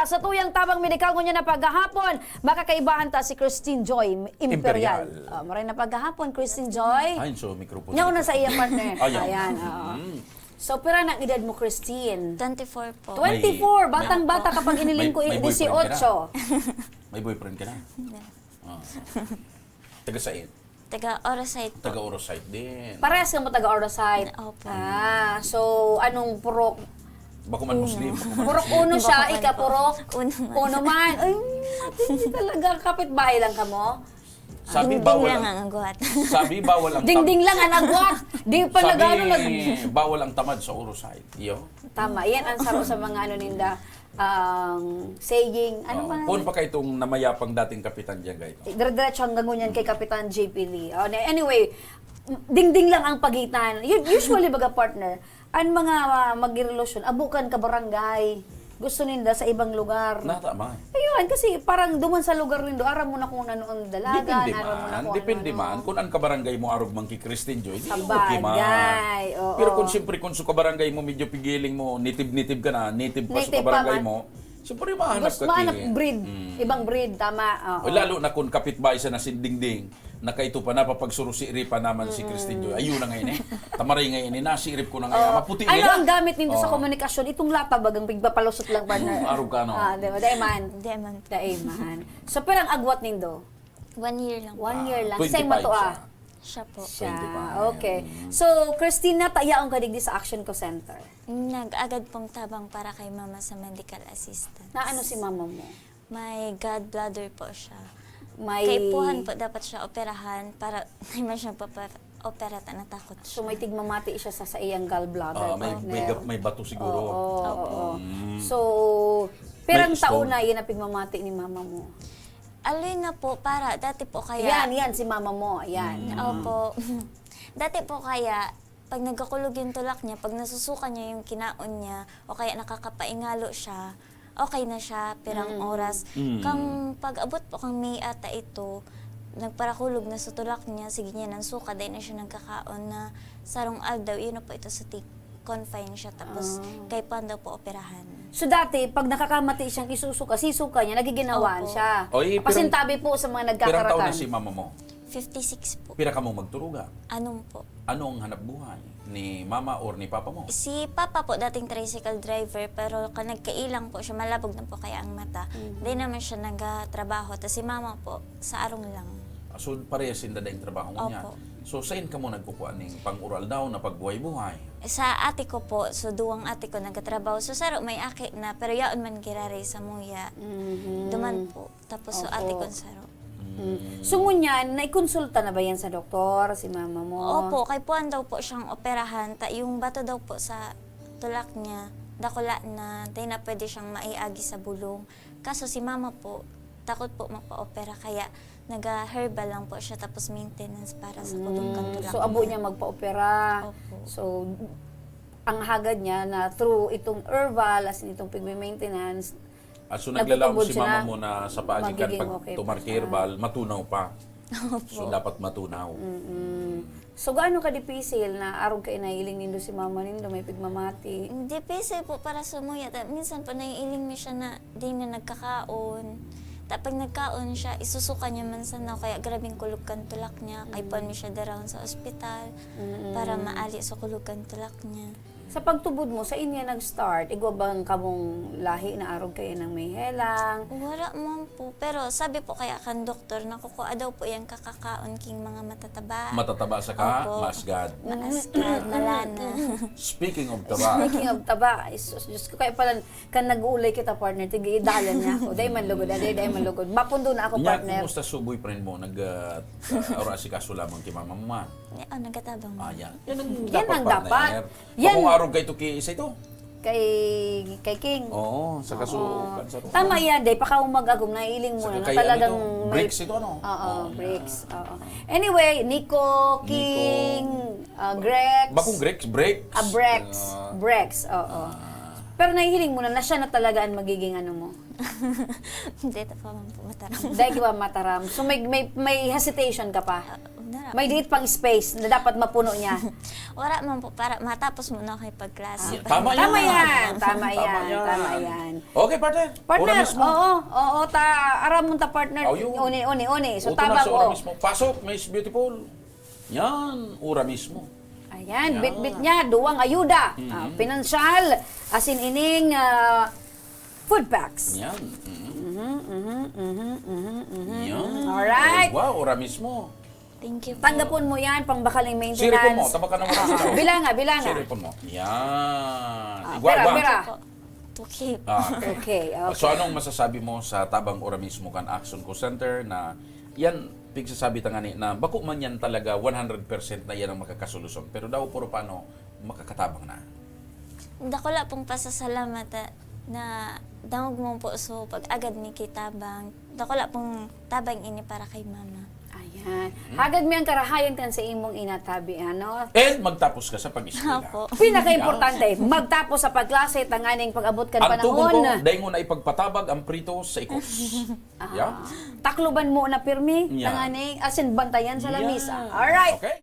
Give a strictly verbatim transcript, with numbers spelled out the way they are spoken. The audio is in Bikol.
Sa tuyang tabang medikal ngunyan na paghahapon, makakaibahan ta si Christine Joy Imperial. Imperial. Oh, maray na paghahapon, Christine Joy. Ay, so, mikropono. Nyaw na sa iya, partner. Ayan. Ayan, oo. Mm. So, pira na ang edad mo, Christine? Twenty-four po. Twenty-four, May, may, batang-bata kapag iniling ko, may, may boyfriend ka na? Dieciocho. May boyfriend ka na? Hindi. Ah. Taga saan? Taga Orosite po. Taga Orosite din. Parehas kamo taga Orosite? Opo. Ah, so anong purok? Bako man Muslim. Bako man Purok Muslim. Uno siya, Bako man ika po. Purok Uno man. Uno man. Ay, hindi talaga. Kapitbahay lang kamo? Sabi, Dingding bawal lang ang, ang agwat. Sabi, bawal ang tam- Dingding lang ang agwat. Di pa Sabi, nag-ano, nag- bawal ang tamad sa Orosite. Iyo. Tama. Yan ang saro sa mga ano ninda, ang saying. Ano Oo, ba? Poon pa kay itong namayapang dating kapitan diyan, kay ito. Dire-diretso hanggang ngunyan kay Kapitan J P Lee. Oh, na- anyway, dingding lang ang pagitan. U- Usually, baga, partner, ang mga, ah, magrelasyon, abo kan kabarangay. Gusto ninda sa ibang lugar. Na, tama. Ayun, kasi parang duman sa lugar nindo, aram mo na kung ano ang dalaga, Depende aram mo na man. kung Depende ano-ano. man. Kung ang kabarangay mo arog man ki Christine Joy, di Sa okay man. bagay, oo. Pero kung siyempre, kung sa kabarangay mo, medyo pigiling mo, native-native ka na, native pa sa Native pa kabarangay man. mo, siyempre, mahanap Gusto ka mahanap ki- breed, Mm. ibang breed, tama, oo. O, lalo na kung kapitbahay sa nasindingding, na kaito pa, napapagsurusi-ri pa naman si Mm. Christine Joy. Ayun na ngayon eh. Tamaray ngayon eh, nasirip ko na ngayon. Oo. Maputi Ano ngayon. ang gamit nindo sa Oo. komunikasyon? Itong lata, bagang pigpapalusot lang, partner. Oo, arog ka, no? Ah, di ba? Daiman. Daiman. Daiman. So, pirang agwat nindo? One year lang po. One year Ah, lang. Saan twenty-five matua? siya. Siya po. Siya. Twenty-five. Okay. Mm. So, Christine, natayaon ka digdi sa Action Co Center? Nag-agad pong tabang para kay mama sa medical assistance. Na ano si mama mo? May gallbladder po siya. May Kaipuhan po dapat siya operahan para may man siyang papa-, opera ta natakot So, siya. may tigmamati siya sa, sa iyang gallbladder, Ah, may, may partner. gap-, may bato siguro. Oo, Opo. oo. Mm. So, May pirang stone. taon na yan ang pigmamati ni mama mo? Aloy na po, para dati po kaya Yan, yan, si mama mo. Yan. Mm. Opo. Dati po kaya, pag nagkakulog yung tulak niya, pag nasusuka niya yung kinaon niya, o kaya nakakapaingalo siya, okay na siya, pirang Mm. oras. Mm. Kang pag-abot po kang May ata ito, nagparakulog na sa tulak niya, sige niya nang suka, dahil na siya nagkakaon na sarong aldaw, yun na po ito sa tig-, confine siya, tapos Ah. kaipuhan daw po operahan. So dati, pag nakakamati siyang isusuka, sisuka niya, nagiginawaan Opo. siya. Oy, pirang, Pasintabi po sa mga pirang taon na nagkakarakan. si mama mo? Fifty-six po. Pira kamo magturuga? Anong po? Ano ang hanap buhay ni mama or ni papa mo? Si papa po, dating tricycle driver, pero ka-, nagkailang po siya, malabog na po kaya ang mata. Mhm. Di naman siya nagtrabaho. Tas si mama po, sa arong lang. Ah, so, parehas sinda daing trabaho niya? Opo. So, saan kamo nagkukuha ning pang-ural daw na pagbuhay-buhay? Sa ate ko po, so duwang ate ko nagtatrabaho. So, saro may aki na, pero yaon man giraray sa muya. Mhm. Duman po. Tapos so Opo. ate ko saro. Mm. Mm. So, ngunyan, naikonsulta na ba yan sa doktor, si mama mo? Opo, kaipuhan daw po siyang operahan. Ta, yung bato daw po sa tulak niya, dakula na, di na pwede siyang maiagi sa bulong. Kaso si mama po, takot po mapa-opera, kaya naga-herbal lang po siya, tapos maintenance para sa Mm. kulog kan tulak So, abo niya. niya magpa-opera. Opo. So, ang hagad niya na through itong herbal, as in itong pigme-maintenance, Ah, so naglalaom Nagtutubod si mama siya. mo na sa paagi kan Magiging pag okay pa tumar siya. herbal, matunaw pa. Opo. So, dapat matunaw. Mm-mm. So, gaano ka dipisil na arog kayo nailing nindo si mama nindo, may pigmamati? Dipisil po para sumuya. Ta-, minsan po naiiling mi siya na di na nagkakaon. Ta-, pag nagkaon siya, isusuka niya man sana, kaya grabing kulog kan tulak niya. Kaipuhan Mm. mi siya daraon sa ospital Mm. para maali sa kulog kan tulak niya. Sa pagtubod mo, sa inyo nag-start? Igwa bang kamong lahi na arog kayo ng may helang? Wala man po. Pero sabi po kaya kan doktor, nakukua daw po yan kakakaon king mga matataba. Matataba saka Opo. maasgad. Maasgad, malana. Speaking of taba. Speaking of taba, ay sus, Diyos ko, kaya pala, kan nag-uulay kita, partner, tig-iidalan niya ako. Dahil man lugod, dahil, dahil man lugod. Mapundo na ako, Nya, partner. kumusta su boyfriend mo? Nag, ah, ah, oro asikaso lamang kay mama mo, man? Ni-, oh, nagatabang mo. Ah, yan. Yan ang Yan dapat, ang dapat. partner. Yan. Kung arog kay Tuki, isa ito. Kay, kay King. Oo, sa Oo. kasukan, sa Tama yan, day. Pakaumag-agom, nailing mo Sa na, na kakayan talagang ito. may Bricks ito, ano? Oo, Oo, bricks. yan. Oo. Anyway, Nico, Nico. King, ah, Grex. Bakong Grex? Breaks? Ah, Brex. Ah. Brex, oo. Ah. Pero nahihiling mo na, na siya na talaga ang magiging ano mo? Hindi, ito pa man po mataram. Dahil ka ba mataram? So may, may, may hesitation ka pa? Ah, wala. May liit pang space na dapat mapuno niya. Wala man po, para matapos muna kayo pagklase. Yeah, tama Tama yan. yan, tama Tama yan, yan. tama yan. Okay, partner. Partner, Ora mismo. Oo, oo, ta, aram mo ta partner, Oh, yun. Uni, uni, uni. So, Uto na tabang sa ora ko. Mismo. Pasok, Miss Beautiful. Yan, ora mismo. Ayan, Yan. bitbit niya, duwang ayuda. Mhm. Ah, pinansyal, asin ining ah, food packs. Yan. Mhm. Mhm, mhm, mhm, mhm, mhm. Yan. Alright. Wow, ora mismo. Thank you po. Tanggapon mo yan, pang bakaling maintenance. Siripon mo, tama ka naman. Ah, bilanga, bilanga. Siripon mo. Yan. Ah, Igwa, pera, igwa. pera. To keep. Ah. Okay, okay. So anong masasabi mo sa tabang ora mismo kan Action Call Center na yan, pigsasabi ta ngani na bako man yan talaga one hundred percent na yan ang makakasolusyon. Pero daw puro paano makakatabang na. Dakula pong pasasalamat ah, na dangog mo po so pag-agad mi kay tabang. Dakula pong tabang ini para kay mama. Ayan. Hagad mi ang karahayan kan sa imong inatabi, ano? And magtapos ka sa pag-eskwela. Opo. Pinaka-importante, magtapos sa pagklase, tanganing pag-abot kan Ang tugon ko, panahon. dahil mo na ipagpatabag ang prito sa ikos. Yeah. Takloban mo na pirmi, Yeah. tanganing, asin bantayan sa Yeah. lamisa. Alright. Okay.